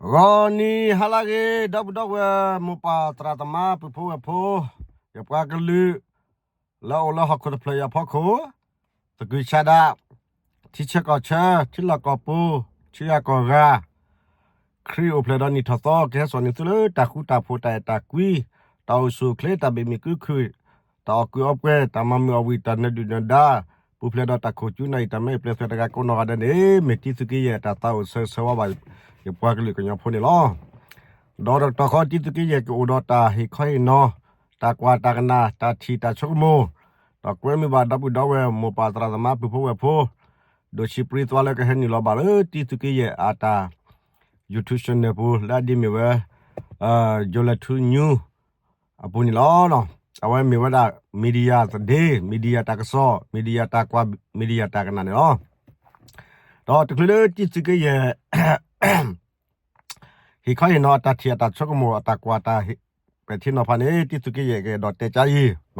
ဂီၤနံၤဟါလၢအဂ့ၤ ဒီပုၢ်ဒီဝဲၢ် မိၢ်ပၢ်သရၣ်သမါ ပုၢ်ဖိဝဲၢ်ဖိ, ယပှၤကလုာ် လၢအအိၣ်လၢဟီၣ်ခိၣ်တဖျၢၣ်အံၤအဖီခိၣ်, သကုၤဆးဒး, ထံဆၢကီၢ်ဆၢ, ထံလီၢ်ကီၢ်ပူၤ, ထံဂၤကီၢ်ဂၤ, ခရံာ်အိၣ်ဖျဲၣ်ဒီးနံၣ်ထီၣ်သီ ကဟဲစိာ်န့ၢ်သုလၢတၢ်ဃူတၢ်ဖိး တၢ်အဲၣ်တၢ်ကွံ, တၢ်အိၣ်ဆူၣ်အိၣ်ချ့ တၢ်ဘ့ၣ်မံကူခုၣ်, တၢ်အီၣ်ကုးအီပှဲၤ, တၢ်မၤမုာ်အီၣ်ဝံၣ် တၢ်နၢၤဒုၣ်နၢၤဒါ, ပူၤဖျဲးဒီးတၢ်ခိၣ်ကၠူနၢ်အံၤ တၢ်မဲအံၤပျဲသုတဂၤကိးနီၢ်ဂၤဒဲးန့ၣ် မ့ၢ်တံသုးက့ယဲၢ်တၢ်သးအိၣ်ဆၢဂ့ၤဆၢဝါဘၣ် ယပှၤကလုာ်ကညီဖိန့ၣ်လီၤ. ဒီးတကတီၢ်ဃီ တံသုးက့ယဲၢ်ကအိၣ်ဒီးတၢ်ဟ့ၣ်ခီဟ့ၣ်နီၤ, တၢ်ကွၢ်တၢ်ကနၣ်, တၢ်ထံၣ်တၢ်ဆိကမိၣ်, ဒီးကွဲမုာ်ဘၣ်ဒီပုၢ်ဒီဝဲၢ် မိၢ်ပၢ်သရၣ်သမါ ပုၢ်ဖိဝဲၢ်ဖိ, ဒိၣ်ဆံးပြံသွါလၢကဟဲနုာ်လီၤဘၣ်လၢတံသုးက့ယဲၢ်အတၢ် YouTube channel ပူၤ လၢအဒ်မ့ၢ်ဝဲ Joel Two News အပူၤန့ၣ်လီၤ. အဝဲမ့ၢ်ဝဲဒၣ် media သဒ့, media တၢ်ကစီၣ်, media တၢ်ကွၢ်, media တၢ်ကနၣ်န့ၣ်လီၤ. ဒီးတချုးလၢတံသုးက့ယဲၢ် ဟ့ၣ်ခီဟ့ၣ်နီၤအတၢ်ထံၣ်အတၢ်ဆိကမိၣ် အတၢ်ကွၢ်တၢ်ပဲာ်ထံနီၤဖးန့ၣ် တံသုးက့ယဲၢ်ကအဲၣ်ဒိးတဲကါအံၤ,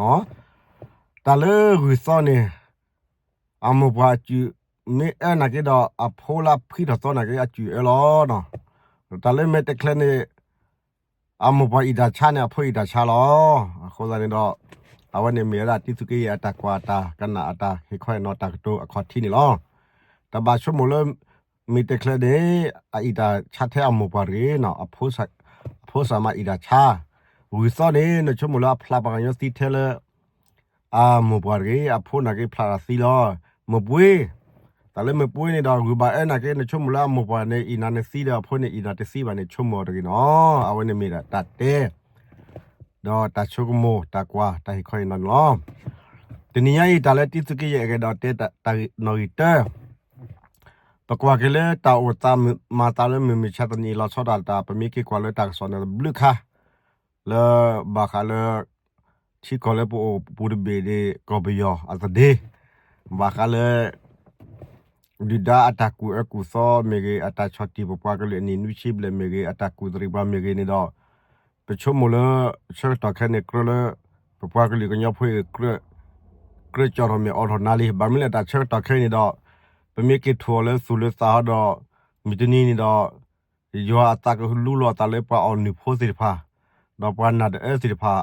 တၢ်လၢဂုၢ်သီန့ၣ် အမိၢ်ပှၢ်အစုၣ်မ့ၢ်အၢနာ်က့ဒီး အဖိလၢအဖှံထီၣ်သီနာ်က့ အစုၣ်အၢလီၤ. တၢ်လၢမဲာ်တဲးချဲန့ၣ် အမိၢ်ပှၢ်အံၣ်တၢ်ဆါန့ၣ် အဖိအံၣ်တၢ်ဆါလီၤ. အဃိသတးန့ၣ်ဒီး အဝဲန့ၣ်မ့ၢ်ဝဲဒၣ်တံသုးက့ယဲၢ်အတၢ်ကွၢ်တၢ်ကနၣ်အတၢ်ဟ့ၣ်ခီဟ့ၣ်နီၤတၢ်ကတိၤအခီၣ်ထံးန့ၣ်လီၤ. တဘၣ်ဆိကမိၣ်လၢ မဲာ်တဲးချဲန့ၣ် အအံၣ်တၢ်ဆါထဲအမိၢ်ပှၢ်တဂ့ၤ, အဖိစၢ်မၤအံၣ်တၢ်ဆါ, ဂုၢ်သီန့ၣ် နဆိကမိၣ်လၢအဖျးပှၤကညီသံထဲလၢ အမိၢ်ပှၢ်တဂ့ၤ, အဖိနာ်က့ဖျးတၢ်သံလီၤ. မ့ၢ်ပှ့ၤ, တၢ်လၢမ့ၢ်ပှ့ၤန့ၣ်ဒီး ဂုၢ်ဘၣ်အၢနာ်က့ နဆိကမိၣ်လၢအမိၢ်ပှၢ်န့ၣ် အံၣ်နၤနသံဒီး အဖိန့ၣ်အံၣ်နၤတသံဘၣ်န့ၣ် ဆိကမိၣ်အီၤတဂ့ၤနီၤ. အဝဲန့ၣ်မ့ၢ်ဒၣ်တၢ်တဲ ဒီးတၢ်ဆိကမိၣ်တၢ်ကွၢ်တၢ်ဟ့ၣ်ခီဟ့ၣ်နီၤန့ၣ်လီၤ. တနံၤညါအံၤ တၢ်လၢတံသုးက့ယဲၢ်အကအဲၣ်ဒိးတဲတၢ်နီၣ်ဂံၢ်တၢ ပကွၢ်က့ၤလၢတၢ်အိၣ်သးမုာ်မၤသးလၢမုၢ်မဆါတနံၤအံၤလီၤဆီဒၣ်တၢ် ပမ့ၢ်က့ၤကွၢ်လၢတၢ်ကစီၣ်န့ၣ်တဘျုးခါ လၢဘၣ်ဃးလၢ ထံကီၢ်လၢပအိၣ်ပူၤတဘ့ၣ်န့ၣ် ကီၢ်ပယီၤအသဒ့, ဘၣ်ဃးလၢ ဒုၣ်ဒါအတၢ်ကူၣ်အၢကူၣ်သီမ့ၢ်ဂ့ၤ, အတၢ်ဆီၣ်တံၢ်ပပှၤကလုာ်အနံၣ်နွံဆံဘျဲၣ်မ့ၢ်ဂ့ၤ, အတၢ်ကူၣ်သရံးပှၤမ့ၢ်ဂ့ၤန့ၣ်ဒီး ပဆိကမိၣ်လၢ ဆၢကတီၢ်ခဲအံၤန့ၣ် ကြၢးလၢ ပပှၤကလုာ်ကညီဖိအံၤ ကြၢးကၠီၣ်ထီၣ်မဲာ်အိးထီၣ်နါလံ. ဘၣ်မနုၤလဲၣ် တၢ်ဆၢကတီၢ်ခဲအံၤန့ၣ်ဒီး ပမ့ၢ်က့ၤထူၣ်အီၤလၢသူၣ်လၢသးဟီဒီး မုၢ်တနံၤန့ၣ်ဒီး ယွၤအသးကလူလီၤအသးလၢပှၤအီၣ်နုၢ်ဖိသ့ၣ်တဖၣ်, ဒီးပှၤနၢ်တအၢသ့ၣ်တဖၣ်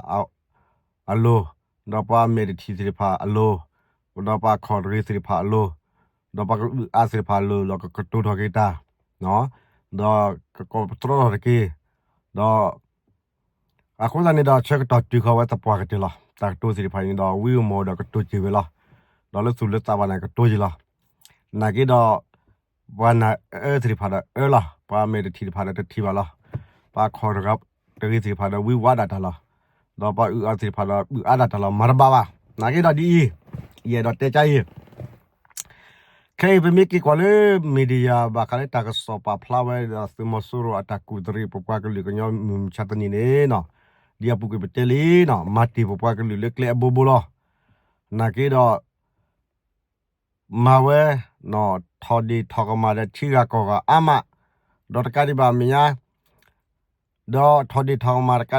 အလိၤ, ဒီးပှၤမဲာ်တထံၣ်သ့ၣ်တဖၣ်အလိၤ, ဒီးပှၤခီၣ်တရံးသ့ၣ်တဖၣ်အလိၤ, ဒီးပှၤကအုၣ်အါသ့ၣ်တဖၣ်အလိၤ ဒီးကကတိၤထီၣ်က့ၤတၢ်, ဒီးကကိးပတြီထီၣ်တက့ၢ်, ဒီး အဃိသတးန့ၣ်ဒီး ဆၢကတီၢ်တုၤဃီၤဝဲသပှၢ်ကတၢၢ်လီၤ. တၢ်ကတိၤသ့ၣ်တဖၣ်န့ၣ်ဒီး ဝံမီၢ်ဒီးကတိၤစၢၤဝဲလီၤ. ဒီးလၢသူၣ်လၢသးဘၣ်န့ၣ် ကတိၤယံၤလီၤ. နာ်က့ဒီး ပှၤနၢ်အၢသ့ၣ်တဖၣ်ဒီးအၢလီၤ. ပှၤမဲာ်တထံၣ်တဖၣ်ဒီးတထံၣ်ဘၣ်လီၤ. ပှၤခီၣ်တရံးသ့ၣ်တဖၣ်ဒီးဝံဝါဒၣ်တၢ်လီၤ. ဒီးပှၤအုၣ်အါသ့ၣ်တဖၣ်ဒီးအုၣ်အါဒၣ်တၢ်လီၤ. မၤတဘၣ်ဘၣ်. နာ်က့ဒီးဒ်အံၤ, ယအဲၣ်ဒိးတဲကါအံၤ ခဲအံၤပမ့ၢ်က့ၤကွၢ်လၢ media ဘၣ်ဃးလၢတၢ်ကစီၣ်ပာ်ဖျါဝဲဒီး သုးမီၤစိရိၤအတၢ်ကူၣ်သရံး ပပှၤကလုာ်ကညီမုၢ်မဆါတနံၤန့ၣ်နီၤ, ဒ်အပူၤကွံာ်ပတဲလံနီၤ, မၤတ့ၢ်ပပှၤကလုာ်လၢကျဲအဘိဘိလီၤ. နာ်က့ဒီး မၤဝဲ ထီၣ်ဒ့ၣ်ထီၣ်ကမၣ်ဒီးထံဂၤကီၢ်ဂၤအါမး, ဒီးထီၣ်ဒ့ၣ်ထီၣ်ကမၣ်တကးဒံးဘၣ် ဆှၢ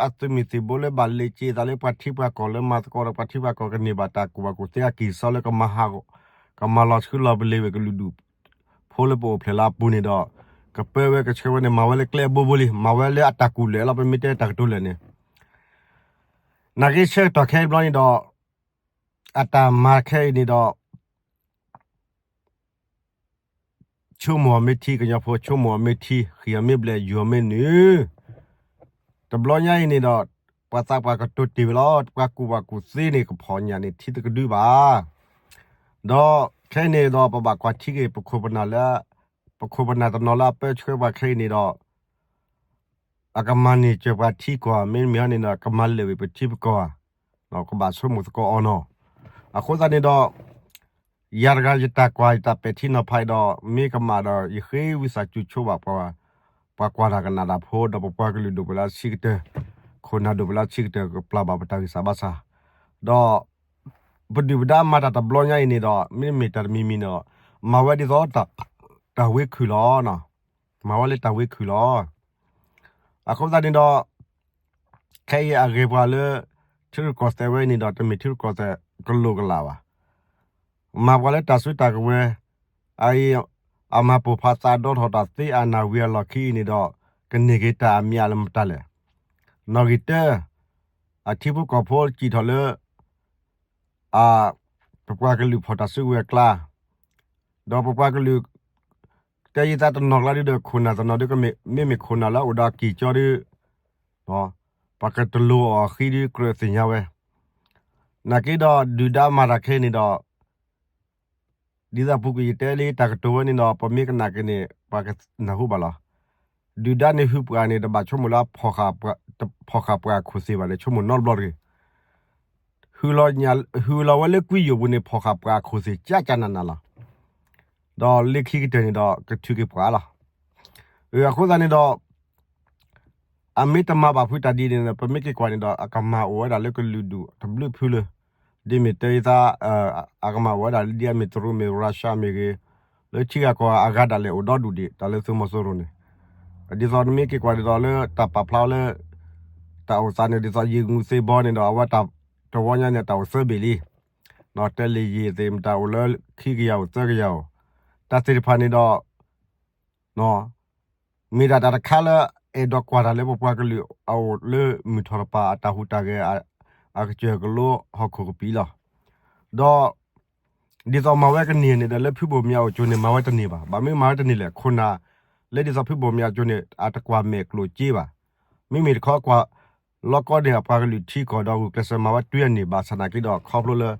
အသုးမုၢ်သံၣ်ဘိလၢဘၣ်လ့ၣ်က့ၤအသးလၢပှၤထံပှၤကီၢ်လၢမၤသကိးဒီးပှၤထံပှၤကီၢ်ကန့ၢ်ဘၣ်တၢ်ကူၣ်ဘၣ်ကူၣ်သ့အကံၢ်အစီလၢကမၤဟးဂီၤ, ကမၤလီၤဆှုလီၤပလ့ၤဝဲကလုာ်ဒူၣ်ဖိလၢပအိၣ်ဖျဲၣ်လၢအပူၤန့ၣ်ဒီး ကပၢဝဲကဆှၢဝဲန့ၣ် မၤဝဲလၢကျဲအဘိဘိလံ, မၤဝဲလၢအတၢ်ကူၣ်လဲၢ်လီၤ. ပမ့ၢ်တဲတၢ်ကတိၤလဲၢ်န့ၣ် နာ်က့ဆၢကတီၢ်ခဲအံၤဘျီန့ၣ်ဒီး အတၢ်မၤခဲအံၤန့ၣ်ဒီး ဆိကမိၣ်အီၤမ့ၢ်ထံ ကညီဖိ ဆိကမိၣ်အီၤမ့ၢ်ထံ ဃံၢ်အီၤမ့ၢ်ဘျဲၣ် ယူၤအီၤမ့ၢ်နုၢ်, တဘျီညါအံၤန့ၣ်ဒီး ပှၤသးပှၢ်ကတိၤတ့ၢ်ဝဲလီၤ. ပှၤကူၣ်ဘၣ်ကူၣ်သ့န့ၣ် ကဖီၣ်ညၣ်န့ၣ် ထံတကဒုဘၣ်. ဒီးခဲအံၤန့ၣ်ဒီး ပဘၣ်ကွၢ်ထံက့ၤ ပခိၣ်ပနၢ်လၢ ပခိၣ်ပနၢ်တနီၤလၢအပၢဆှၢပှၤခဲအံၤန့ၣ်ဒီး အကမၤန့ၢ်စၢၤပှၤထံကီၢ် မ့တမ့ၢ်ဟီန့ၣ်ဒီး ကမၤလၢာ်ဝံၤပထံပကီၢ်ဧါ, ကဘၣ်ဆိကမိၣ်သကိးအီၤနီၤ. အဃိသတးန့ၣ်ဒီး ယၤတဂၤယတၢ်ကွၢ်ယတၢ်ပဲာ်ထံနီၤဖးအံၤဒီး မ့ၢ်ကမၣ်ဒီး ယဃ့ဝံသးစူၤဆိဘၣ်ပှၤ ပှၤကွၢ်တၢ်ကနၣ်တၢ်ဖိ ဒီးပပှၤကလုာ်ဒိၣ်ပှၤလၢအဆံးကတၢၢ်, ခိၣ်နၢ်ဒိၣ်ပှၤလၢအဆံးကတၢၢ် ကပျၢ်ဘၣ်ပတၢ်ဂံၢ်စၢ်ဘါစၢ်, ဒီး ပဒုၣ်ပဒါမၤတၢ်တဘျီညါအံၤန့ၣ်ဒီး မ့တမ့ၢ်တၢ်တမံၤမံၤန့ၣ်ဒီး မၤဝဲဒ်သိး တၢ်ဝ့ခုၣ်လီၤ. မၤဝဲလၢတၢ်ဝ့ခုၣ်လီၤ. အဃိသတးန့ၣ်ဒီး ခဲအံၤအဂ့ၢ်ပှၤလၢ ထံရူၢ်ကီၢ်သဲးဝဲအံၤန့ၣ်ဒီး တမ့ၢ်ထံရူၢ်ကီၢ်သဲးကလိာ်ကလာ်ဘၣ်. မၤပှၤလၢတၢ်စုတၢ်ကဝဲၤ အအံၤ အမၤပိာ်ဖးသးဒီထီၣ်တၢ်သ့အနၢ်ဝံၤအလီၢ်ခံအံၤန့ၣ်ဒီး ကန့ၢ်က့ၤတၢ်အမံၤအလၢမတၤလဲၣ်. နီၣ်ဂံၢ်တၢ, အထံဖိကီၢ်ဖိစံၣ်ထီၣ်လၢ အ ပပှၤကလုာ်ဖီၣ်တၢ်စုကဝဲၤအကျါ, ဒီးပပှၤကလုာ် တဲယသးတနီၤကျါဒ်ဒီး ခိၣ်နၢ်တနီၤဒ် မ့မ့ၢ်ခိၣ်နၢ်လၢအအိၣ်ဒီးအကံၢ်ကၠီဒ် ပှၤကတလိၤအီၤအဃံဒ်ကြၢးသ့ၣ်ညါဝဲ, နာ်က့ဒီးဒုၣ်ဒါမၤတၢ်ခဲအံၤန့ၣ်ဒီး ဒ်သိးပူၤကွံာ်ယတဲလံတၢ်ကတိၤဝဲန့ၣ်ဒီး ပမ့ၢ်ကနၣ်က့ၤန့ၣ် ပှၤကနၢ်ဟူဘၣ်လီၤ. ဒုၣ်ဒါန့ၣ်ဟုပှၤန့ၣ် တဘၣ်ဆိကမိၣ်လၢ ဖီၣ်ဃာ်ပှၤအခိၣ်သ့ၣ်ဘၣ်န့ၣ် ဆိကမိၣ်နီတဘျီတဂ့ၤ. ဟုလီၤဝဲလၢကွံယိာ်ပူၤန့ၣ် ဖီၣ်ဃာ်ပှၤအခိၣ်သ့ၣ်ကကနးနးလီၤ. ဒီးလၢခံကတၢၢ်န့ၣ်ဒီး ကထုးက့ၤပှၤလီၤ. အဃိသတးန့ၣ်ဒီး အမ့ၢ်တမၤဘၣ်ဖုးတၢ်ဒ်န့ၣ် ပမ့ၢ်က့ၤကွၢ်န့ၣ်ဒီး အကမၤအိၣ်ဝဲဒၣ်လၢကလုာ်ဒူၣ်တဘျုးဖုလၢ ဒ်မ့ၢ်တဲယသး အကမၤအိၣ်ဝဲဒၣ်လၢဒ်အမ့ၢ်တရူးမ့ၢ် Russia မ့ၢ်ဂ့ၤ, လၢထံဂၤကီၢ်ဂၤအဂၤဒၣ်လဲာ်အိၣ်ဒီဒူၣ်ဒံး တၢ်လၢသုးမီၤစိရိၤန့ၣ်, ဒ်သိးနမ့ၢ်က့ၤကွၢ်ဒ်သိးလၢတၢ်ပာ်ဖျါဝဲလၢ တၢ်အိၣ်သးန့ၣ် ဒ်သိးယံာ်မူသ့ဘီန့ၣ်ဒီး အဝဲတၢ်တဝီညါန့ၣ် တၢ်အိၣ်သၢဘ့ၣ်လံ, ဒီးတဲလံာ်ယံာ်သ့ၣ်မတၤအိၣ်လၢခံကယၤအိၣ်သၢကယၤအိၣ်, တၢ်သ့ၣ်တဖၣ်န့ၣ်ဒီး မ့ၢ်ဒၣ်တၢ်တခါလၢ အဲၣ်ဒိးကွၢ်တၢ်လၢပပှၤကလုာ်အအိၣ်လၢမုၢ်ထီၣ်တပၤအတၢ်ဟူးတၢ်ဂဲၤ အကစၢၢ်ကလိဟီၣ်ခိၣ်ကပံာ်လီၤ. ဒီး ဒ်သိးမၤဝဲကန့ၢ်န့ၣ်ဒီး လၢဖုဘိၣ်မၠးအိၣ်ကၠိန့ၣ် မၤဝဲတန့ၢ်ဘၣ်. ဘၣ်မနုၤမၤဝဲတန့ၢ်လဲၣ်. ခိၣ်နၢ် လၢဒ်သိးဖုဘိၣ်မၠးအိၣ်ကၠိန့ၣ် အတကွၢ်မဲာ်ကျိၣ်စ့ဘၣ်. မ့မ့ၢ်တခီကွၢ် လီၢ်ကီၢ်န့ၣ် အပှၤကလုာ်ထံကီၢ်ဒီးဂုာ်ကျဲးစၢးမၤဝဲတွံၢ်အန့ၢ် ဘၣ်ဆၣ်နာ်က့ဒီး ခီဖျိလၢ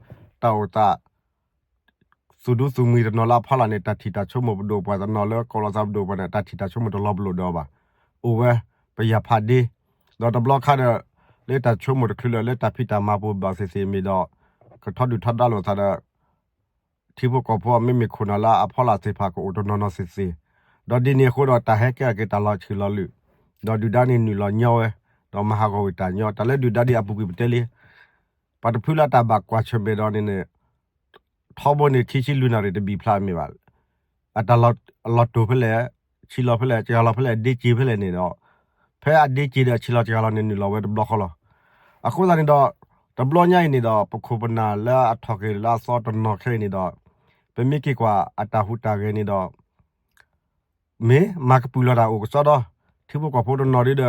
တၢ်အိၣ်သး သူၣ်ဒူသူၣ်မှံၤတနီၤလၢအဖီလာ်န့ၣ် တၢ်ထံၣ်တၢ်ဆိကမိၣ်ပဒိၣ်ပှၤတနီၤလၢ ကီၢ်လီၤသးပဒိၣ်ပှၤန့ၣ် တၢ်ထံၣ်တၢ်ဆိကမိၣ်တလီၤပလိာ်ဒီးအီၤဘၣ်. အိၣ်ဝဲ ပယၢ်ဖးဒ့, ဒီးတဘျီခါဒီး လၢတၢ်ဆိကမိၣ်တချုးလၢၤ လၢတၢ်ဖံးတၢ်မၤပူၤဘၣ်သ့ၣ်သ့ၣ်မ့ၢ်ဒီး ကထီဒုၣ်ထီဒါလိာ်သးဒီး ထံဖိကီၢ်ဖိ မ့မ့ၢ်ခိၣ်နၢ်လၢအဖီလာ်သ့ၣ်တဖၣ်ကအိၣ်တနီၤနီၤသ့ၣ်သ့ၣ်, ဒီးဒ်န့ၣ်အဃိဒီး တၢ်ဟဲကဲထီၣ်က့ၤတၢ်လီၤဆံးလီၤလုာ်, ဒီးဒုၣ်ဒါန့ၣ်နုာ်လီၤညီဝဲ, ဒီးမၤဟးဂီၤဝံၤတၢ်ညီ တၢ်လၢဒုၣ်ဒါဒ်အပူၤကွံာ်ပတဲလံ ပှၤတဖုလၢအတၢ်ဘၣ်ကွၢ်ဆၢၣ်မဲာ်ဒီးန့ၣ်န့ၣ် ထီဘိန့ၣ် ခံဆံလွံၢ်နၣ်ရံၣ်တဘံၣ်ဖျါမ့ၢ်ဘၣ်, အတၢ်လီၤတိၢ်ဖဲလဲၣ်, ဆံးလီၤဖဲလဲၣ်, စှၤလီၤဖဲလဲၣ်, ဒ့စ့ၤဖဲလဲၣ်န့ၣ်ဒီး ဖဲအဒ့စ့ၤဒီးအဆံးလီၤစှၤလီၤန့ၣ် နုာ်လီၤဝဲတဘျီဃီလီၤ. အဃိသတးန့ၣ်ဒီး တဘျီညါအံၤန့ၣ်ဒီး ပခိၣ်ပနၢ်လၢအထီၣ်က့ၤလၢအသီတနီၤခဲအံၤန့ၣ်ဒီး ပမ့ၢ်က့ၤကွၢ်အတၢ်ဟူးတၢ်ဂဲၤန့ၣ်ဒီး မ့ၢ်မၤကပုာ်လီၤတၢ်အိၣ်ကစီဒီ, ထံဖိကီၢ်ဖိတနီၤဒ်ဒီး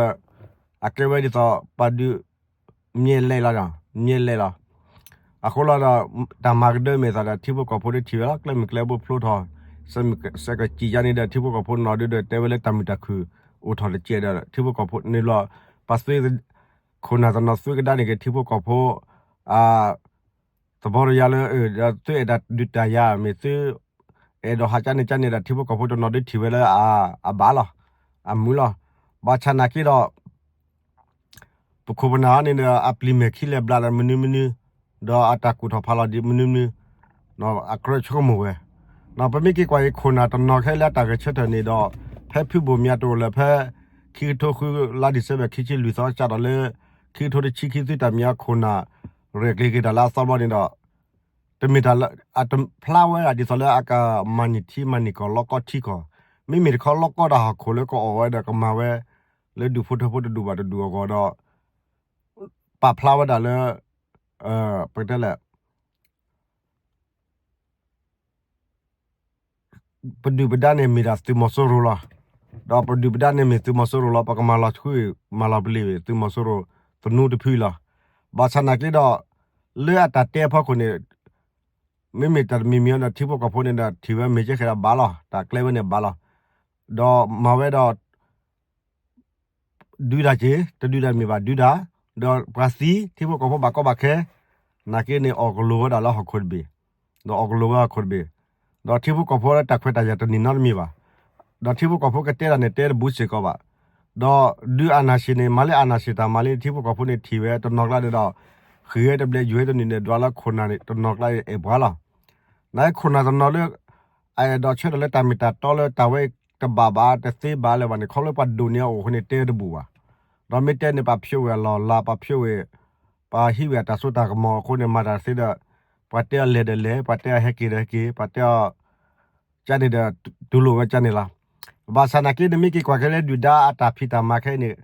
အကဲဝဲဒ်သိးပှၤဒုး မ့ၢ်လဲၤလီၤ, မ့ၢ်လဲၤလီၤ. အဃိလီၤဒီး တၢ်မၤကဒၢမ့ၢ်သးဒီး ထံဖိကီၢ်ဖိဒ်ထံၣ်ဝဲလီၤ ကျဲမုၢ်ကျဲဘိဖျိထီၣ် စဲးကစံၣ်ယါန့ၣ်ဒီး ထံဖိကီၢ်ဖိတနီၤဒ်ဒီး တဲဝဲလၢတၢ်မုာ်တၢ်ခုၣ်အိၣ်ထီၣ်တကဲးဒီး ထံဖိကီၢ်ဖိန့ၣ်လီၤ. ပှၤသု ခိၣ်နၢ်တနီၤသုကဒါန့ၢ်က့ၤထံဖိကီၢ်ဖိ အ သဘီတယါလၢ သုအဲၣ်ဒိးဒုးတၢ်ယါ မ့ၢ်သု အဲၣ်ဒိးဟးကၠါန့ၢ်ကၠါန့ၢ်ဒီး ထံဖိကီၢ်ဖိတနီၤဒ်ထံၣ်ဝဲလၢအဘၣ်လီၤ, အမုာ်လီၤ. ဘၣ်ဆၣ်နာ်က့ဒီး ပခိၣ်ပနၢ်န့ၣ်ဒီး အပျံၤမဲာ်ခံလဲၤဘျးဒီးမနုၤမနုၤ, ဒီးအတၢ်ကူၣ်ထီၣ်ဖးလီၤဒ်မနုၤမနုၤ, အကြၢးဆိကမိၣ်ဝဲ. ပမ့ၢ်က့ၤကွၢ်အံၤ ခိၣ်နၢ်တနီၤခဲလၢအတၢ်ဂဲၤဆၢထၢၣ်န့ၣ်ဒီး ဖဲဖုဘိၣ်မၠးတအိၣ်လၢၤဖဲ ခံကထိဃု လါဒံၣ်စ့ဘၢၣ် ခံဆံလွံၢ်သီ စးထီၣ်လၢ ခံကထိတဆံခံ သုတၢ်မံၤအခိၣ်နၢ် ရဲၣ်ကျဲၤက့ၤတၢ်လၢအသီတဘျီန့ၣ်ဒီး တမ့ၢ်တၢ်လၢ အတဖျါဝဲဒၣ်ဒ်သိးလၢအကမၤန့ၢ်ထံမၤန့ၢ်ကီၢ် လီၢ်ကီၢ်ထံကီၢ်, မ့မ့ၢ်တခီလီၢ်ကီၢ်ဒီးဟီၣ်ခိၣ်လၢကအီၣ်ဝဲဒီးကမၤဝဲ လၢဒူၣ်ဖိထၢဖိတဒူၣ်ဘၣ်တဒူၣ်အဂီၢ်ဒီး ပာ်ဖျါဝဲဒၣ်လၢ ပကတဲလဲၣ် ပဒုၣ်ပဒါန့ၣ်မ့ၢ်ဒၣ်သုးမီၤစိရိၤလီၤ. ဒီးပဒုၣ်ပဒါန့ၣ်မ့ၢ်သုးမီၤစိရိၤလီၤ. ပကမၤလီၤဆှု မၤလီၤပလ့ၤ သုးမီၤစိရိၤသနူတဖုလီၤ. ဘၣ်ဆၣ်နာ်က့ဒီး လၢအတၢ်တဲအဖီခိၣ်န့ၣ် မ့မ့ၢ်တၢ်တမံၤမံၤဒီး ထံဖိကီၢ်ဖိန့ၣ်ဒီး ထံၣ်ဝဲမ့ၢ်ကဲဃဲဒီးဘၣ်လီၤ. တၢ်ကျဲဝဲန့ၣ်ဘၣ်လီၤ. ဒီးမၤဝဲဒီး ဒုးတၢ်က့ၤ တဒုးတၢ်မ့ၢ်ဘၣ်ဒုးတၢ်, ဒီးပှၤသံ ထံဖိကီၢ်ဖိဘၣ်ကီဘၣ်ခဲ, နာ်က့န့ၣ် အီၣ်ကလိၤဝဲဒၣ်လၢဟီၣ်ခိၣ်တဘ့ၣ်, ဒီးအီၣ်ကလိၤဝဲဟီၣ်ခိၣ်တဘ့ၣ်, ဒီးထံဖိကီၢ်ဖိလၢတၢ်ခွဲးတၢ်ယာ်တန့ၢ်နီတမံၤဘၣ်, ဒီးထံဖိကီၢ်ဖိကတဲတၢ်န့ၣ်တဲတဘူးစ့ၢ်ကီးဘၣ်, ဒီးဒုးအာဏာရှင်န့ၣ် မၤလၢအာဏာရှင်တၢ်မၤလၢထံဖိကီၢ်ဖိန့ၣ်ထံၣ်ဝဲတနီၤကျါဒီး ဃ့ၢ်ဝဲတဘျဲးယွၤတနုာ်န့ၣ် ဒွးလၢခိၣ်နၢ်တနီၤကျါအဲၣ်ပှၤလီၤ. နာ်က့ခိၣ်နၢ်တနီၤလၢ အအဲၣ်ဒိးဆၢထၢၣ်လၢတၢ်မ့ၢ်တၢ်တီလၢတၢ်ဝဲတဘၣ်ဘၣ်တသ့ဘၣ်လၢၤဘၣ်န့ၣ် ခီဖျိပှၤဒိၣ်န့ၢ်အအိၣ်အဃိန့ၣ် တဲတဘူးဘၣ်. ဒီးမ့ၢ်တဲန့ၣ် ပှၤဖျိးဝဲအလီၢ်လၤ ပှၤဖျိးဝဲ ပှၤဟံးဝဲအတၢ်စိတၢ်ကမီၤအဃိန့ၣ် မၤတၢ်သ့ဒီး ပှၤတဲအီၤလဲၤဒီးလဲၤ ပှၤတဲအီၤဟဲက့ၤဒီးဟဲက့ၤ ပှၤတဲအီၤ ကန့ၣ်ဒီး တူၢ်လိာ်ဝဲကန့ၣ်လီၤ. ဘၣ်ဆၣ်နာ်က့ နမ့ၢ်က့ၤကွၢ်က့ၤလၢဒုၣ်ဒါအတၢ်ဖံးတၢ်မၤခဲအံၤန့ၣ်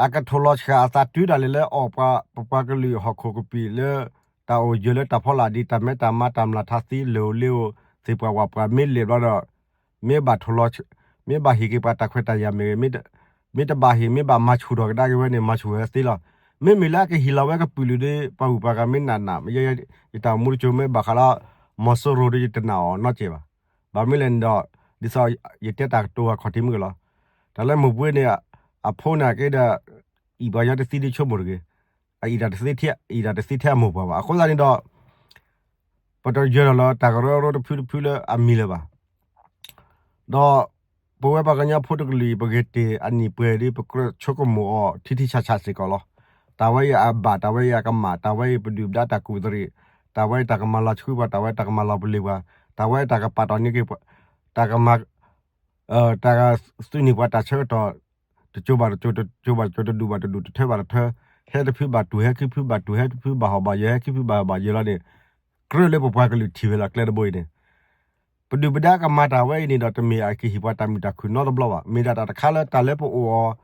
အကထိၣ်လီၤဆှၣ်အသးတုၤဒၣ်လဲာ်လၢအီၣ်ပှၤ ပပှၤကလုာ်ဟီၣ်ခိၣ်ကပံာ်လၢ တၢ်အိၣ်ယၢၤလၢတၢ်ဖီလာ်ဒ်တၢ်မဲတၢ်မါတၢ်မျၢ်ထါသံလၢအိၣ်လ့အိၣ် သ့ၣ်ပှၢ်ဝၣ်ပှၢ်မ့ၢ်လဲၤဘျီဒီး မ့ၢ်ဘၣ်ထိၣ်လီၤ, မ့ၢ်ဘၣ်ဟ့ၣ်က့ၤပှၤတၢ်ခွဲးတၢ်ယာ်မ့ၢ်ဂ့ၤ, မ့ၢ်တဘၣ်ဟ့ၣ် မ့ၢ်ဘၣ်မၤဆူၣ်ထီၣ်ကဒါက့ၤဝဲန့ၣ် မၤဆူၣ်ဝဲသ့လီၤ. မ့မ့ၢ်လၢအကဟ့ၣ်လီၤဝဲကပုာ်လုာ်ဒီး ပှၤဂုၤပှၤဂၤမ့ၢ်နာ်နာ် ယတၢ်အိၣ်မူတစိၤမ့ၢ်ဘၣ်ဃးလၢ မီၤစိရိၤဒီးယတနာ်အီၤနီတစဲးဘၣ်. ဘၣ်မနုၤလဲၣ်န့ၣ်ဒီး ဒ်သိးယတဲတၢ်ကတိၤအခီၣ်ထံးမုၢ်ကလီၤ. တၢ်လၢမိၢ်ပှၢ်န့ၣ် အဖိန့ၣ်က့ဒီး အံၣ်ပှၤညီတသံဒ်ဆိကမိၣ်တဂ့ၤ, အအံၣ်တၢ်တသ့ထဲအမိၢ်ပှၢ်ဘၣ်. အဃိသတးန့ၣ်ဒီး ပတယၢၤထီၣ်လၢတၢ်ကရၢကရိတဖုတဖုလၢအမံၤလၢၤဘၣ်. ဒီးပဝဲပှၤကညီဖိတကလုာ်အံၤ ပဂဲၤတ့ၢ်အနံၣ်ပှဲၤဒီး ပကြၢးဆိကမိၣ်အီၤထံထံဆးဆးစ့ၢ်ကီးလီၤ. တၢ်ဝဲအံၤအဘၣ်, တၢ်ဝဲအံၤအကမၣ်, တၢ်ဝဲအံၤပဒုၣ်ပဒါတၢ်ကူၣ်သရံး, တၢ်ဝဲအံၤတၢ်ကမၤလီၤဆှုပှၤ, တၢ်ဝဲတၢ်ကမၤလီၤပလ့ၤပှၤ, တၢ်ဝဲတၢ်ကပာ်တီၢ်န့ၢ်က့ၤပှၤ, တၢ်ကမၤ တၢ်ကသုးန့ၢ်ပှၤတၢ်ဆၢကတီၢ် တစိၤဘၣ်တစိၤ, တစိၤဘၣ်တစိၤ, တဒူၣ်ဘၣ်တဒူၣ်, တထၢဘၣ်တထၢ, ဟဲတဖုဘၣ်တူၢ်, ဟဲခံဖုဘၣ်တူၢ်, ဟဲတဖုဘၣ်ဟီၣ်ဘၣ်ယၢၤ, ဟဲခံဖုဘၣ်ဟီၣ်ဘၣ်ယၢၤလီၤန့ၣ်, ကြၢးလၢပပှၤကလုာ်ထံၣ်ဝဲလီၤကျဲတဘိအံၤန့ၣ်, ပဒုၣ်ပဒါကမၤတၢ်ဝဲအံၤန့ၣ်ဒီး တမ့ၢ်အကဟ့ၣ်ပှၤတၢ်မုာ်တၢ်ခုၣ်နီတဘျီဘၣ်. မ့ၢ်ဒၣ်တၢ်တခါလၢတၢ်လၢပအိၣ်အီၤ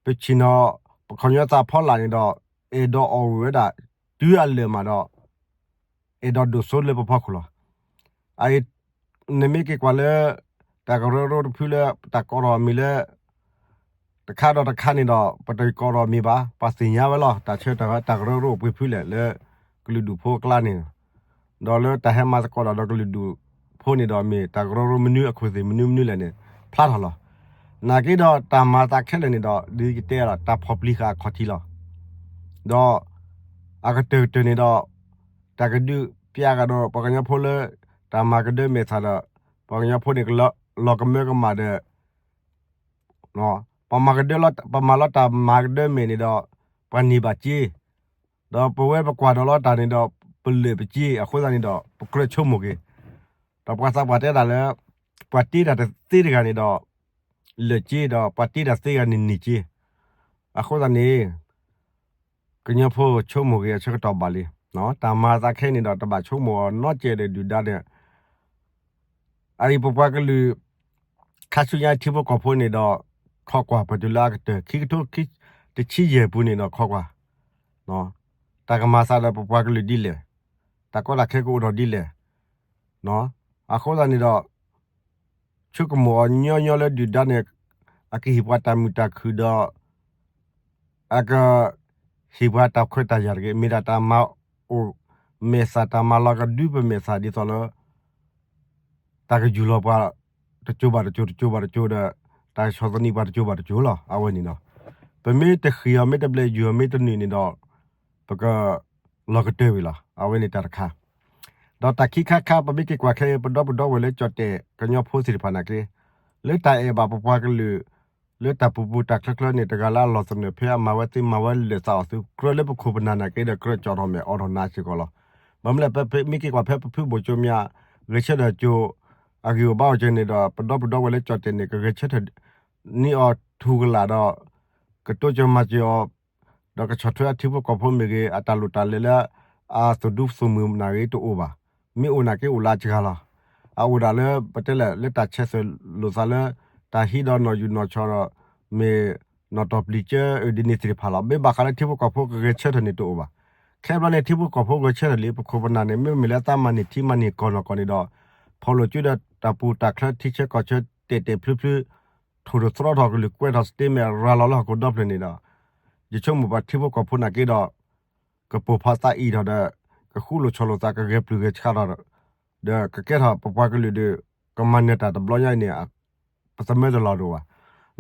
ပဆ့ၣ်နီၤ ပခီၣ်ညီသးဖီလာ်န့ၣ်ဒီး အဲၣ်ဒိးအီၣ်ဂၢၢ်ဝဲဒၣ် တုၤအလၢာ်မးဒီး အဲၣ်ဒိးဒိၣ်စိလၢပဖီခိၣ်လီၤ. အအံၤ နမ့ၢ်က့ၤကွၢ်လၢ တၢ်ကရၢကရိတဖုလၢ တၢ်ကိးထီၣ်အမံၤလၢ တခါဒီးတခါန့ၣ်ဒီး ပတကိးထီၣ်အမံၤဘၣ်, ပှၤသ့ၣ်ညါဝဲလီၤ. တၢ်ဆၢတၢ်ဝဲ တၢ်ကရၢကရိအိၣ်ပှဲၤဖုလဲၣ်လၢ ကလုာ်ဒူၣ်ဖိအကျါန့ၣ်, ဒီးလၢတၢ်ဟဲမၤသကိးတၢ်ဒီးကလုာ်ဒူၣ်ဖိန့ၣ်ဒီး မ့ၢ်တၢ်ကရၢကရိမနုၤ အခိၣ်သ့ၣ်မနုၤမနုၤလဲၣ်န့ၣ် ဖျါထီၣ်လီၤ. နာ်က့ဒီးတၢ်မၤသးခဲလၢာ်န့ၣ်ဒီး ဒ်ယတဲလီၤ တၢ်ဖီၣ်ပျံၤဃာ်အခီၣ်ထံးလီၤ. ဒီး အကတၢၢ်ကတၢၢ်န့ၣ်ဒီး တၢ်ကဒုးပျးကဒီးပှၤကညီဖိလၢ တၢ်မၤကဒၢမဲာ်သၣ်ဒီး ပှၤကညီဖိန့ၣ် လီၤကမၢကမၣ်ဒီး ပမၤကဒၢလီၤ ပမၤလီၤတၢ်မၤကဒၢမဲာ်န့ၣ်ဒီး ပှၤန့ၢ်ဘၣ်စ့, ဒီးပဝဲပကွၢ်ဒီးလီၤတၢ်န့ၣ်ဒီး ပလၢာ်ပစ့, အဃိသတးန့ၣ်ဒီး ပကြၢးဆိကမိၣ်က့ၤ, ဒီးပှၤသးပှၢ်တဲတၢ်လၢ ပှၤတ့တၢ်တသ့တဂၤန့ၣ်ဒီး လၢာ်စ့ဒီး ပှၤတ့တၢ်သ့တဂၤန့ၣ်န့ၢ်စ့, အဃိသတးန့ၣ် ကညီဖိဆိကမိၣ်က့ၤအဆၢကတီၢ်ဘၣ်လံ. တၢ်မၤသးခဲအံၤန့ၣ်ဒီး တဘၣ်ဆိကမိၣ်အီၤနီတစဲးဒီးဒုၣ်ဒါန့ၣ်, အအံၤပပှၤကလုာ် ခါဆူညါထံဖိကီၢ်ဖိန့ၣ်ဒီး ခိးကွၢ်ပတုၤလၢအကတၢၢ် ခံကထိတဆံယဲၢ်ပူၤန့ၣ်ဒီး ခိးကွၢ် တၢ်ကမၤသးဒီးပပှၤကလုာ်ဒ်လဲၣ်, တၢ်ကီတၢ်ခဲကအိၣ်ထီၣ်ဒ်လဲၣ်, အဃိသတးန့ၣ်ဒီး ဆိကမိၣ်အီၤညီညီလၢဒုၣ်ဒါန့ၣ် အကဟ့ၣ်ပှၤတၢ်မုာ်တၢ်ခုၣ်ဒီး အက ဟ့ၣ်ပှၤတၢ်ခွဲးတၢ်ယာ်တဂ့ၤ, မ့ၢ်ဒၣ်တၢ်မၤအိၣ်မဲာ်သၣ် တၢ်မၤလီၤကဒုပမဲာ်သၣ်ဒ်သိးလၢ တၢ်ကယူၢ်လီၤပှၤ တစိၤဘၣ်တစိၤ တစိၤဘၣ်တစိၤဒီး တၢ်ကဆီၣ်သနံးပှၤတစိၤဘၣ်တစိၤလီၤ. အဝဲန့ၣ်ဒီး ပမ့ၢ်တဃံးအီၤ မ့ၢ်တဘျဲးယူၢ်အီၤ မ့ၢ်တနုာ်န့ၣ်ဒီး ပကလီၤကတၢၢ်ဝံၤလီၤ. အဝဲန့ၣ်တၢ်တခါ ဒီးတၢ်ခံခါခါ ပမ့ၢ်က့ၤကွၢ်ခဲအံၤ ပဒီပုၢ်ဒီဝဲၢ်လၢကၠီၣ်တဲာ်ကညီဖိသ့ၣ်တဖၣ်နာ်က့ လၢတၢ်အဲၣ်ဘၣ်ပပှၤကလုာ် လၢတၢ်ပူၤပူၤတၢ်ချၢချၢန့ၣ် တဂၤလၢအလီၢ်သနၢၣ်ဖဲအမၤဝဲသ့မၤဝဲလၢာ်သးအီၤသု ကြၢးလၢပခိၣ်ပနၢ်နာ်က့ဒီး ကြၢးကၠီၣ်ထီၣ်မဲာ်အိးထီၣ်နါစ့ၢ်ကီးလီၤ. ဘၣ်မနုၤလဲၣ် ပမ့ၢ်က့ၤကွၢ်ဖဲပဖုဘိၣ်ကၠိမၠး ဂဲၤဆၢထၢၣ်ကၠိ အဂံၢ်အိၣ်ဘါအိၣ်ကၠိန့ၣ်ဒီး ပဒီပုၢ်ဒီဝဲၢ်လၢကၠီၣ်တဲာ်န့ၣ် ကဂဲၤဆၢထၢၣ် န့ၢ်အီၤထူကလာ်ဒီး ကတိစၢၤမၤစၢၤအီၤ ဒီးကဆီၣ်ထွဲအထံဖိကီၢ်ဖိမ့ၢ်ဂ့ၤ အတၢ်လိၣ်တၢ်လဲၤလၢ အသူၣ်ဒူသူၣ်မုာ်နာ်ဂ့ၤတအိၣ်ဘၣ်. မ့ၢ်အိၣ်နာ်က့အိၣ်လၢအစှၤလီၤ. အအိၣ်ဒၣ်လၢပတဲလဲၣ် လၢတၢ်ဆဲးသွဲၣ်လိာ်သးလၢ တၢ်ဟံးဒီးနီၣ်ယူၢ်နီၣ်ဆီၣ်ဒီး မ့ၢ်နီၣ်တီၢ်ပျံၤကၢအၢဒ်န့ၣ်သ့ၣ်တဖၣ်လီၤ. မ့ၢ်ဘၣ်ဃးလၢထံဖိကီၢ်ဖိကဂဲၤဆၢထၢၣ်န့ၣ်တအိၣ်ဘၣ်. ခဲဘျီန့ၣ် ထံဖိကီၢ်ဖိဂဲၤဆၢထၢၣ်လံ ပခိၣ်ပနၢ်န့ၣ် မ့မ့ၢ်လၢသးမၤန့ၢ်ထံမၤန့ၢ်ကီၢ်နီၢ်ကီၢ်န့ၣ်ဒီး ဖီၣ်လိာ်စုဒီးတၢ်ပူၤတၢ်ချၢထံဆၢကီၢ်ဆၢတဲာ်တဲာ်ဖျုဖျု ထိၣ်ထီၣ်သရီထီၣ်ကလုာ်ကွဲးထီၣ် statement ရၤလီၤလၢဟီၣ်ခိၣ်ဒီဖျၢၣ်န့ၣ်ဒီး ယဆိကမိၣ်ပှၤထံဖိကီၢ်ဖိနာ်က့ဒီး ကပိာ်ဖးသးအံၣ်ထီၣ်ဒီး ကဃူလိာ်ဆီၣ်လိာ်သး ကဂဲၤပျုၢ်ဂဲၤဆှးထီၣ်ဒီး ကကဲထီၣ်ပပှၤကလုာ်ဒီး ကမၤနၢၤတၢ်တဘျီညါအံၤန့ၣ် ပသမၢတလီၤဒိၣ်ဘၣ်.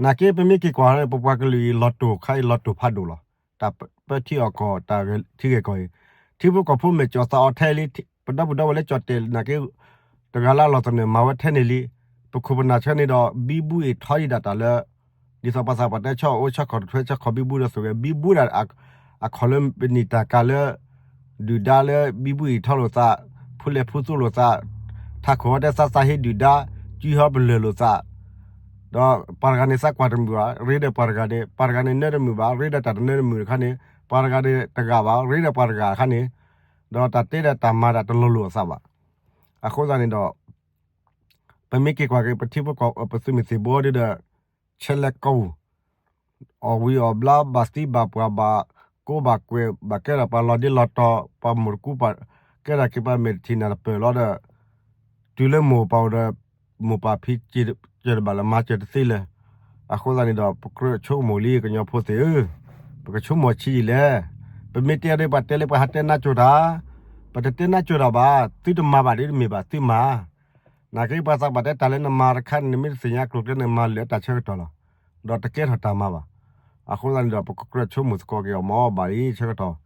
နာ်က့ပမ့ၢ်က့ၤကွၢ်န့ၣ် ပပှၤကလုာ်အံၤလီၤတိၢ်ခါအံၤလီၤတိၢ်ဖးဒိၣ်လီၤ. တၢ်ပၢထံအီၣ်ကီၢ် တၢ်ထံဂဲၤကီၢ်အံၤ ထံဖိကီၢ်ဖိမဲာ်ကၠီၣ်သးအီၤထဲလံ ပဒီပုၢ်ဒီဝဲၢ်လၢကၠီၣ်တဲာ်နာ်က့ တဂၤလၢအလီၢ်သနၢၣ်မၤဝဲထဲန့ၣ်လံ. ပခိၣ်ပနၢ်ဆၢန့ၣ်ဒီး ဘံဘူအံၣ်ထီယံာ်ဒၣ်တၢ်လၢ ဒ်သိးပှၤသးပှၢ်တဲဆီၣ်အိၣ်ဆီၣ်ခီၣ်တထွဲဆီၣ်ခီၣ်ဘံဘူဒီးသိးဂဲၤ ဘံဘူဒၣ် အခီၣ်လၢပနံာ်တၢ်ကၤလၢ ဒုၣ်ဒါလၢဘံဘူအံၣ်ထီလိာ်သး ဖူလဲၤဖူသူလိာ်သး ထးခိၣ်ဟီတဲသးသးဟ့ဒုၣ်ဒါ စုဟီပလၢၢ်လိာ်သး ဒီးပှၤတဂၤန့ၣ်သးကွၢ်တမုာ်ဘၣ် ရ့ဒီးပှၤတဂၤန့ၣ် ပှၤတဂၤန့ၣ်နၢတမုာ်ဘၣ် ရ့ဒီးတၢ်တနၢတမုာ်တခါန့ၣ် ပှၤတဂၤန့ၣ်တဂၤဘၣ် ရ့ဒီးပှၤတဂၤတခါန့ၣ် ဒီးတၢ်တဲဒီးတၢ်မၤတၢ်တလိၤလိာ်အသးဘၣ်. အဃိသတးန့ၣ်ဒီး ပမ့ၢ်က့ၤကွၢ်က့ၤ ပထံဖိကီၢ် ပသုးမုၢ်သံၣ်ဘိဒီး ဆဲးလဲၤကီၢ်ပူၤ အီၣ်ဝံၤအီၣ်ဘျါ ဘၣ်သံဘၣ်ပှၢ် ဘၣ်ကိးဘၣ်ကွဲး ဘၣ်ကဲထီၣ်ပှၤလီၤဒ့လီၤတီၤ ပှၤမိၢ်တကူပှၤ ကဲထီၣ်က့ၤပှၤမဲာ်တထံၣ်နၢ်တပၢၢ်လီၤဒီး တုၤလၢမိၢ်ပၢ်အိၣ်ဒီး မိၢ်ပၢ်ဖံးစၢၤတဘၣ်လၢမၤစၢၤတသ့လၢၤ. အဃိသတးန့ၣ်ဒီး ပကြၢးဆိကမိၣ်လံ ကညီဖိသ့ၣ်ဧၢ, ပကဆိကမိၣ်ဆံးယံာ်လဲၣ်. ပမ့ၢ်တဲဒီးပှၤတဲလၢပှၤဟးတဲနါစိၤတၢ်, ပတတဲနါစိၤတၢ်ဘၣ်, သုတမၤဘၣ်ဒ်တမ့ၢ်ဘၣ်သုမၤ နာ်က့ပှၤသးပှၢ်တဲတၢ်လၢနမၤတခါန့ၣ် နမ့ၢ်တသ့ၣ်ညါကျိၤကျဲန့ၣ် မၤလၢတၢ်ဆၢကတီၢ်လီၤ. ဒီးတကဲထီၣ်တၢ်မၤဘၣ်. အဃိသတးန့ၣ်ဒီး ပကကြၢးဆိကမိၣ်သကိးက့ၤအီၤ မ်ဘၣ်လံဆၢကတီၢ်.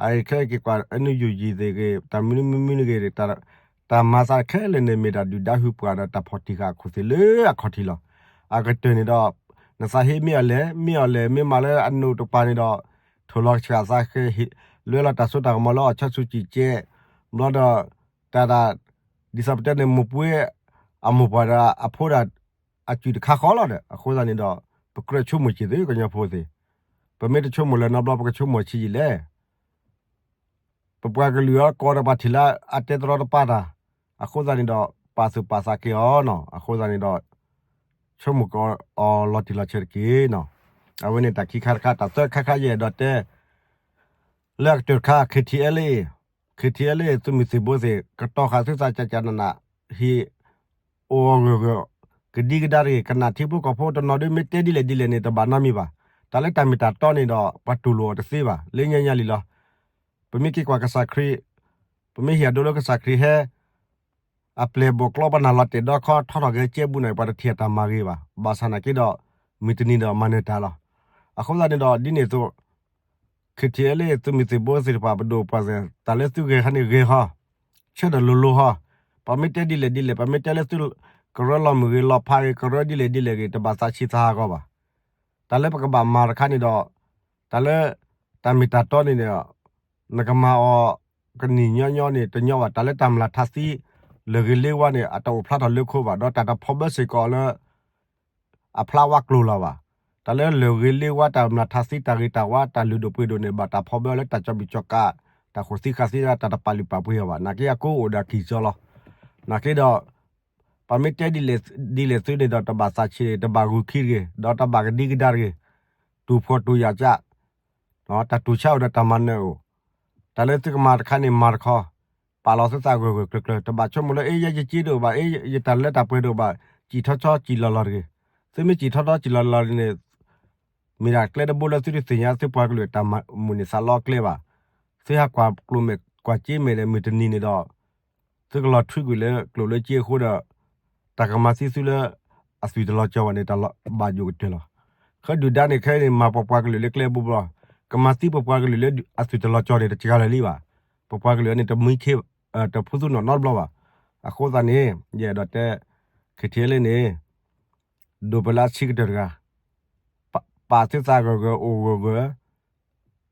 အခဲအံၤက့ၤကွၢ် NUG သ့ၣ်ဂ့ၤ တၢ်မနုၤမနုၤဂ့ၤ တၢ်မၤသးခဲလၢာ်န့ၣ် မ့ၢ်ဒၣ်ဒုၣ်ဒါဟုၣ်ပှၤဒီးတၢ်ဖီၣ်တံၢ်ဃာ်အခိၣ်သ့ၣ်လၢအခီၣ်ထံးလီၤ. အကတၢၢ်န့ၣ်ဒီး နသးဟ့မ့ၢ်အီၤလဲၣ်, မ့ၢ်အီၤလဲၣ်, မ့ၢ်မၤလၢအနိးတပၤန့ၣ်ဒီး ထိၣ်လီၤကဆှၣ်သးဃဲၤ လွဲလီၤတၢ်စိတၢ်ကမီၤလၢအီၣ်ဆၣ်ဆူၣ်ကံၢ်ကဲး, ဘျီဒီး တၢ်ဒၣ် ဒ်သိးပတဲန့ၣ် မိၢ်ပှ့ၤအမိၢ်ပှၢ်ဒီးအဖိဒၣ် အစုၣ်တခါဃီလီၤဒီး အဃိသတးန့ၣ်ဒီး ပကြၢးဆိကမိၣ်စ့ၢ်သု ကညီဖိသ့ၣ်, ပမ့ၢ်တဆိကမိၣ်လၢၤနီတဘျီ ပကဆိကမိၣ်ဆံးယံာ်လဲၣ်. ပပှၤကလုာ်အီၤကီးဒီးပှၤထံၣ်လၢအတဲတရီတပါတၢ်, အဃိသတးန့ၣ်ဒီး ပာ်သူၣ်ပာ်သးက့ၤအီၤနီၤ, အဃိသတးန့ၣ်ဒီး ဆိကမိၣ်က့ၤအီၤလီၤတံၢ်လီၤဆဲးတက့ၢ်နီၤ. အဝဲန့ၣ်တၢ်ခံခါတခါ, တၢ်သၢခါခါယအဲၣ်ဒိးတဲ လၢအကတၢၢ်တခါ KTLA, KTLA သုးမုၢ်သံၣ်ဘိသ့ၣ် ကတီၤဃာ်သုသးကၠးကၠးနးနး, ဟ့ၣ် အိၣ်အဂၢၢ်ဂၢၢ်, ကဒံကဒါတဂ့ၤ, ကနၣ်ထံဖိကီၢ်ဖိတနီၤဒုးမ့ၢ်တဲဒ်လဲၣ်ဒ်လဲၣ်န့ၣ် တဘၣ်နီတမံၤဘၣ်. တၢ်လၢတၢ်မ့ၢ်တၢ်တီန့ၣ်ဒီး ပှၤတူၢ်လိာ်အီၤတသ့ဘၣ်, လၢညါညါလံလီၤ. ပမ့ၢ်က့ၤကွၢ်ကစၢ်ခရံာ်, ပမ့ၢ်ဟ့ၣ်အဒိလၢကစၢ်ခရံာ်ဟဲ အပျဲၢ်ဘိၣ်ကျီပနၢ်လီၤတဲာ်ဒီခီ ထီထီၣ်ဂဲၤကဲဘူးန့ၣ် ပှၤတထံၣ်အတၢ်မၤဂ့ၤဘၣ်. ဘၣ်ဆၣ်နာ်က့ဒီး မုၢ်တနံၤဒီးမၤနၢၤတၢ်လီၤ. အဃိသတးန့ၣ်ဒီး ဒ်န့ၣ်အသိး KTLA သုးမုၢ်သံၣ်ဘိသ့ၣ်တဖၣ် ပဒိၣ်ပှၤသ့ၣ် တၢ်လၢသုဂဲၤခါန့ၣ်ဂဲၤဟီ, ဆၢထၢၣ်လိၤလိၤဟီ, ပမ့ၢ်တဲဒ်လဲၣ်ဒ်လဲၣ်, ပမ့ၢ်တဲလၢသု ကရၢလီၤမုၢ်ဂ့ၤလီၤဖးဂ့ၤ ကရၢဒ်လဲၣ်ဒ်လဲၣ်ဂ့ၤ တဘၣ်သးဆံးသးဟးဂီၤဘၣ်. တၢ်လၢပကဘၣ်မၤတခါန့ၣ်ဒီး တၢ်လၢ တၢ်မ့ၢ်တၢ်တီန့ၣ်ဒီး နကမၤအီၤ ကနံၣ်ညီညီန့ၣ် တညီဘၣ်. တၢ်လၢတၢ်မျၢ်ထါသံ လၢၢ်ဂ့ၤလ့ဝါန့ၣ် အတအိၣ်ဖျါထီၣ်လၢခိဘၣ်, ဒီးတၢ်တဖီဘၢစ့ၢ်ကီးလၢ အဖျါဝါကျိၤလီၤဘၣ်. တၢ်လၢလၢၢ်ဂ့ၤလ့ဝါ တၢ်မျၢ်ထါသံ တၢ်ဂ့ၤတၢ်ဝါ တၢ်လုၢ်ဒိၣ်ပှ့ၤဒိၣ်န့ၣ် ဘၣ်တၢ်ဖီဘၢလၢတၢ်ကၠီဘံၣ်ကၠီကး တၢ်ဃိးသံဃာ်သံ တၢ်တပာ်လုၢ်ပာ်ပှ့ၤအီၤဘၣ်. နာ်က့အကိအိၣ်ဒီးအကံၢ်စီလီၤ. နာ်က့ဒီး ပမ့ၢ်တဲဒ်လဲၣ်ဒ်လဲၣ်သုန့ၣ်ဒီး တဘၣ်သးဆံး တဘၣ်ဂုာ်ခံတဂ့ၤ, ဒီးတဘၣ်ကဒံကဒါတဂ့ၤ, တူၢ်ဖှီၣ်တူၢ်ယာ်ကၢ် တၢ်တူၢ်ဆါအိၣ်ဒီးတၢ်မၤနၢၤအိၣ်, တၢ်လၢသုကမၤတခါန့ၣ်မၤတခီ, ပာ်လီၤသုသးဂၢၢ်ဂၢၢ်ကျၢၤကျၢၤ, တဘၣ်ဆိကမိၣ်လၢ အ့ ယဲယစ့တအိၣ်ဘၣ်, အ့ ယတၢ်လၢတၢ်ပှဲၤတအိၣ်ဘၣ်, စံၣ်ထီၣ်ထီၣ်စံၣ်လီၤလီၤတဂ့ၤ. သုမ့ၢ်စံၣ်ထီၣ်ထီၣ်စံၣ်လီၤလီၤန့ၣ် မ့ၢ်ဒၣ်ကျဲတဘိလၢသုတသ့ၣ်ညါသုပှၤကလုာ်တၢ်မၤမုၢ်န့ၢ်သးလီကျဲဘၣ်. သုဟးကွၢ်ကျိၤမဲာ်ကွၢ်စ့မဲာ်ဒီး မုၢ်တနံၤန့ၣ်ဒီး သုကလီၤထွံကွံာ်လၢကျိၣ်လၢစ့အဃိဒီး တၢ်ကမၤသံသုလၢ အသွံၣ်တလီၤကၠီၤဘၣ်န့ၣ် တၢ်ဘၣ်ယိၣ်ကတၢၢ်လီၤ. ခဲဒုၣ်ဒါန့ၣ် ခဲအံၤန့ၣ် မၤပပှၤကလုာ်လၢကျဲဘိဘျီ, ကမၤသံပပှၤကလုာ်လၢအသွံၣ်တလီၤကၠီၤန့ၣ် တစှၤလၢာ်လံဘၣ်. ပပှၤကလုာ်န့ၣ် တမံခ့ တဖုသူနီၣ်နီတဘျီဘၣ်. အဃိသတးန့ၣ် ယအဲၣ်ဒိးတဲ KTLA န့ၣ် ဒိၣ်ပလၢအဆံးကတၢၢ်တဂၤ ပာ်သုသးဂၢၢ်ဂၢၢ်အိၣ်ဂၢၢ်ဂၢၢ်,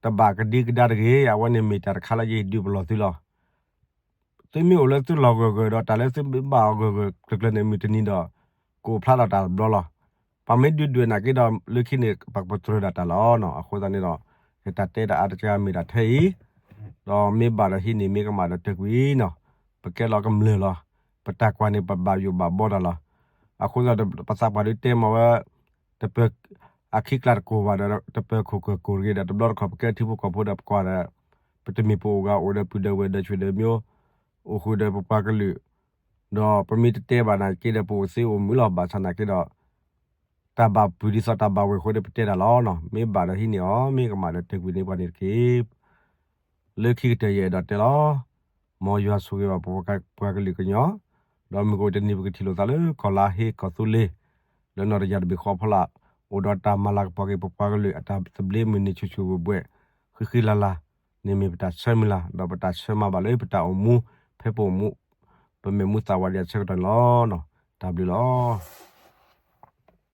တဘၣ်ကဒံကဒါတဂ့ၤ. အဝဲန့ၣ်မ့ၢ်တၢ်တခါလၢယဒုးပလီၢ်သုလီၤ. သုမ့ၢ်အိၣ်လၢသုလီၢ်ဂၢၢ်ဂၢၢ်ဒီး တၢ်လၢသုဘၣ်အီၤဂၢၢ်ဂၢၢ်ကျၢၤကျၢၤန့ၣ် မုၢ်တနံၤဒီး ကအိၣ်ဖျါထီၣ်တၢ်တဘျီလီၤ. ပမ့ၢ်ဒုးဒွဲၣ်နာ်က့ဒီး လၢခံန့ၣ် ပကပတြၢၤဒၣ်တၢ်လီၤ. အဃိသတးန့ၣ်ဒီး ယတၢ်တဲတၢ်အါတကမ့ၢ်ဒၣ်ထဲအံၤ, ဒီးမ့ၢ်ဘၣ်ဒီးဟံးန့ၢ် မ့ၢ်ကမၣ်ဒီးတၢၢ်ကွံာ်နီၤ. ပကဲလီၤကမျၢၢ်လီၤ. ပတၢ်ကွၢ်န့ၣ် ပဘၣ်ယိၣ်ဘၣ်ဘီတၢ်လီၤ. အဃိသတး ပသးပှၢ်ဒုးတဲမ့ၢ်ဝဲ တပၢၤအခံကျါတကိၢ်ဘၣ်ဒီး တပၢၤခိၣ်ကၢၢ်ကိၢ်တဂ့ၤဒီး တဘျီတခီၣ် ပကဲထံဖိကီၢ်ဖိဒီးပကွၢ်ဒီး ပတမ့ၢ်ပအိၣ်ဂၤအိၣ်ဒီးပုၢ်ဒီးဝဲၢ်ဒီးဆွေဒီးမျိုး အိၣ်ဃုာ်ဒီးပပှၤကလုာ်, ဒီးပမ့ၢ်တတဲဘၣ်နာ်က့ဒီး ပအိၣ်သ့အိၣ်မုာ်လီၤ. ဘၣ်ဆၣ်နာ်က့ဒီး တၢ်ဘၣ်ပုၢ်ဒ်သိးတၢ်ဘၣ်ဝဲၢ်အဃိဒီး ပတဲတၢ်လီၤနီၤ. မ့ၢ်ဘၣ်ဒီးဟံးန့ၢ်အီၤ, မ့ၢ်ကမၣ်ဒီးတၢၢ်ကွံာ်န့ၢ်ပှၤန့ၣ်တက့ၢ်. လၢခံကတၢၢ်ယအဲၣ်ဒိးတဲလီၤ. မ်ယွၤဆိၣ်ဂ့ၤဘၣ်ပပှၤကလုာ်ကညီ, ဒီးမုၢ်ကအိၣ်တနံၤ ပကထံၣ်လိာ်သးလၢကီၢ်လါဟ့ ကီၢ်သူလ့ၤ, လၢနီၢ်တယၢ်တဘ့ၣ်ဃီအဖီလာ်, အိၣ်ဒီးတၢ်မၤလၤကပီၤက့ၤပပှၤကလုာ်အတၢ်သဘျ့မုၢ်နံၤဆူၣ်ဆူၣ်ဝဲၢ်ဘှဲၣ်, ဃံဃံလၤလၤ, န့ၣ်မ့ၢ်ပတၢ်ဆၢမုၢ်လၢ်, ဒီးပတၢ်ဆၢမၤဘၣ်လၢပတၢ်အိၣ်မူ, ဖဲပအိၣ်မူ, ပမဲာ်မူသးဝးဒံးအဆၢကတီၢ်န့ၣ်လီၤ. တၢ်ဘျုးလီၤ.